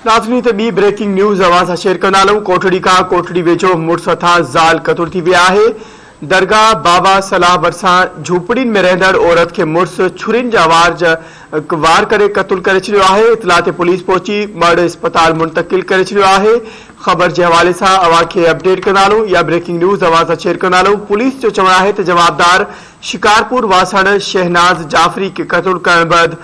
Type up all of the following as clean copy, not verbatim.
ناظرين هتي ٻي بريڪنگ نيوز اوهان سان شيئر ڪندا هلون ڪوٽڙي کان ڪوٽڙي ويجهو مڙس هٿان زال قتل ٿي وئي آهي درگاهه بابا صلاح ڀرسان جهوپڙين ۾ رهندڙ عورت کي مڙس ڇرين جا وار وار ڪري قتل ڪري ڇڏيو آهي اطلاع تي پوليس پهچي مڙهه اسپتال منتقل ڪري ڇڏيو آهي خبر جي حوالي سان اوهان کي اپڊيٽ ڪندا هلون يا بريڪنگ نيوز اوهان سان شيئر ڪندا هلون پوليس جو چوڻ آهي ته جوابدار شڪارپور واسڻ شهناز جعفري کي قتل ڪرڻ بعد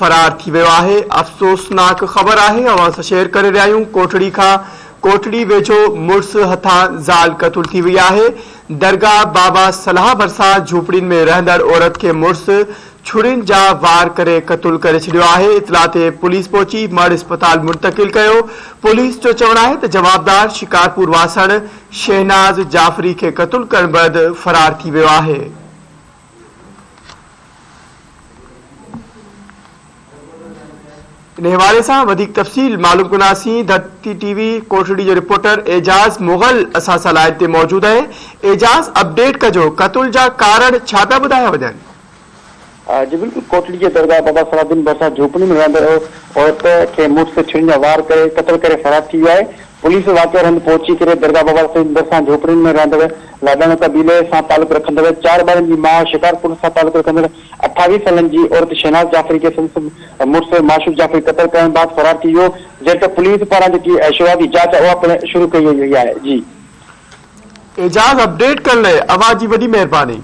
فرار ٿي ويو آهي افسوسناڪ خبر آهي اوهان سان شيئر ڪري رهيا آهيون ڪوٽڙي کان ڪوٽڙي ويجهو مڙس هٿان زال قتل ٿي وئي آهي درگاهه بابا صلاح ڀرسان جهوپڙين ۾ رهندڙ عورت کي مڙس ڇرين جا وار ڪري قتل ڪري ڇڏيو آهي اطلاع تي پوليس پهچي مڙهه اسپتال منتقل ڪيو پوليس جو چوڻ آهي ته جوابدار شڪارپور واسڻ شهناز جعفري کي قتل ڪرڻ بعد فرار ٿي ويو آهي. ان حوالي سان وڌيڪ تفصيل معلوم ڪنداسين ڌرتي ٽي وي ڪوٽڙي جو رپورٽر اعجاز مغل اسان سان لائيو تي موجود آهي اعجاز اپڊيٽ ڪجو قتل جا ڪارڻ ڇا پيا ٻڌايا وڃن. جي بلڪل ڪوٽڙي جي درگاهه بابا صلاح الدين ڀرسان جهوپڙي ۾ رهندڙ عورت کي مڙس ڇرين جا وار ڪري قتل ڪري فرار ٿي ويو آهي پوليس واقعي واري هنڌ پهچي ڪري درگاهه بابا سيد ڀرسان جهوپڙين ۾ رهندڙ لاڏاڻو قبيلي سان تعلق رکندڙ چار ٻارن جي ماء شڪارپور سان تعلق رکندڙ 28 سالن جي عورت شهناز جعفري کي سندس مڙس معشوق جعفري قتل ڪرڻ بعد فرار ٿي ويو جڏهن ته پوليس پاران جيڪي شروعاتي جاچ آهي اها پڻ شروع ڪئي وئي آهي جي. اعجاز اپڊيٽ ڪرڻ لاء اوهان جي وڏي مهرباني.